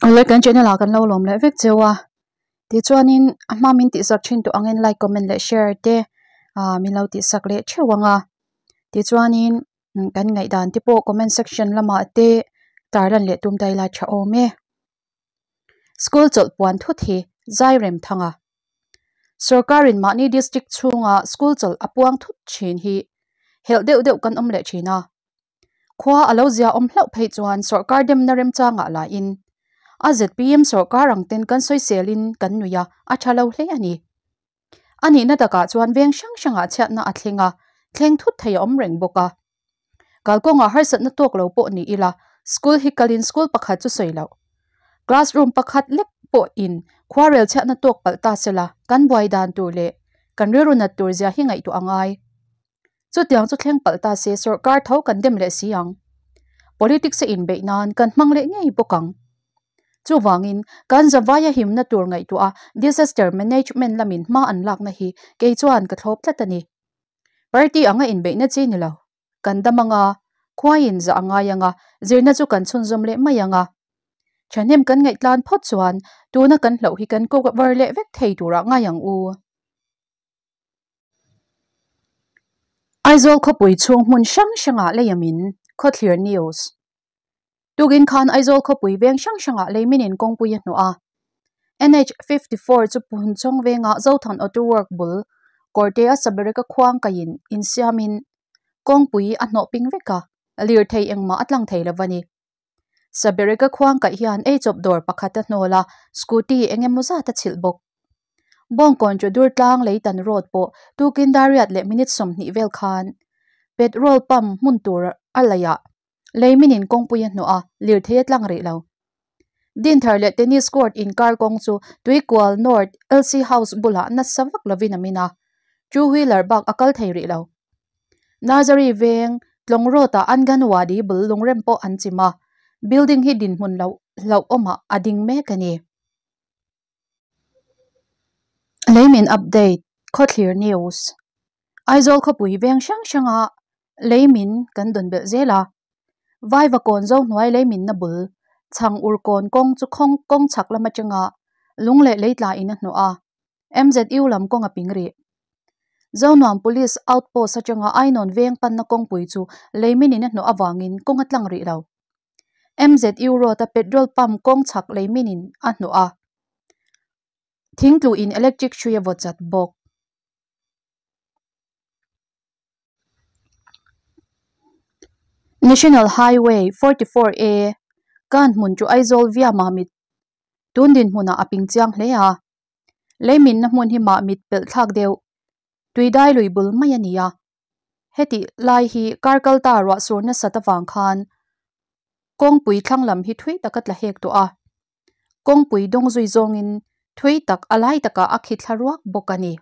Awle kan channel ah kan lo lawm leh vek cheu a tichuanin a hma min tihsak thin tawh angin like comment leh share te ah min lo tihsak leh theuh ang a tichuanin kan ngaihdan te pawh comment section lamah te tarlan leh tum ta ila tha awm e. School chawlh puan thut hi zai rem thang a. Sorkarin mahni district chhunga school chawlh a puang thut thin hi helh deuh deuh kan awm leh thin a. Khua a lo zia awm hlauh phei chuan sorkar demna remchangah lahin a zpm sorkar ang ten kan sawiselin kan nui a, a tha lo hle a ni. A nihna takah chuan veng hrang hrangah chhiatna a thleng a, thleng thut thei a awm reng bawk a. Kalkawngah harsatna tawk lo pawh ni ila, school hi kalin school pakhat chu sawi loh. Classroom pakhat lek pawhin khuarel chhiatna tawk palh ta sela, kan buai dan tur leh kan rilru nat tur zia hi ngaihtuah a ngai. Chutiang chu thleng palh ta se sorkar tho kan dem leh si ang. Politics a inbeih nan kan hmang leh ngei bawk ang. Chuvangin, kan zavaia himna tur ngaihtuah a disaster management lamin hma an lakna hi kei chuan ka thlawp tlat a ni. Party anga inbeihna chi ni lo. Kan dam anga, khuaiin zah a ngai anga, zirna chu kan chhunzawm leh mai anga. Thahnem kan ngaihtlan phawt chuan tuna kan hloh hi kan cover leh vek thei turah ngai ang u. Aizawl khawpui chhung hmun hrang hrangah leiamin Khawthlir News. Tukin khan Aizawl khawpui veng hrang hrangah leiminin kawngpui a hnawh a. NH 54 chu Phunchawng vengah Zothan Auto Work bul Kawrte-a Sabereka khuang kaiin insiamin kawngpui a hnawh ping vek a, lirthei engmah a tlang thei lo a ni. Sabereka khuang kaih hian eichawp dawr pakhat a hnawl a, scooty eng emaw zat a chhilh bawk. Bawngkawn chu Durtlang Leitan Road pawh tukin Dariat leh minute 20 vel khan petrol pump hmun tur a laih ah leiminin kawngpui a hnawh a, lirthei a tlang rih lo. Dinthar leh Tennis Court inkar kawng chu Tuikual North LC House bulah nasa vak lovin a min a, two wheeler bak a kal thei rih lo. Nursery veng Tlawng Road-ah Anganwadi bul lungrem pawh an chim a, building hi dinhmun loh hlauhawmah a ding mek a ni. Leimin update, Khawthlir News. Aizawl khawpui veng hrang hranga leimin kan dawn belh zel a, Vaivakawn Zohnuai leiminna bul chhang urkawn kawng chu khawng kawng chhak lam atanga lung leh leitla in a hnawh a, MZU lam kawng a ping rih. Zonuam Police Outpost atanga Ainawn veng panna kawngpui chu leimin in a hnawh avangin kawng a tlang rih lo. MZU Road a petrol pump kawng chhak leimin in a hnawh a, thingtlu in electric hrui a vaw chat bawk. National Highway 44 A kan hmun chu Aizawl via Mamit tun dinhmunah a ping chiang hle a. Leiminna hmun hi Mamit pelh thlak deuh Tuidai lui bul mai a ni a. Heti lai hi kar kal ta ruah sur nasat avang khan kawngpui thlang lam hi thui tak a tla hek tawh a. Kawngpui dawng zui zawngin thui tak a lai takah a khi thla ruak bawk a ni.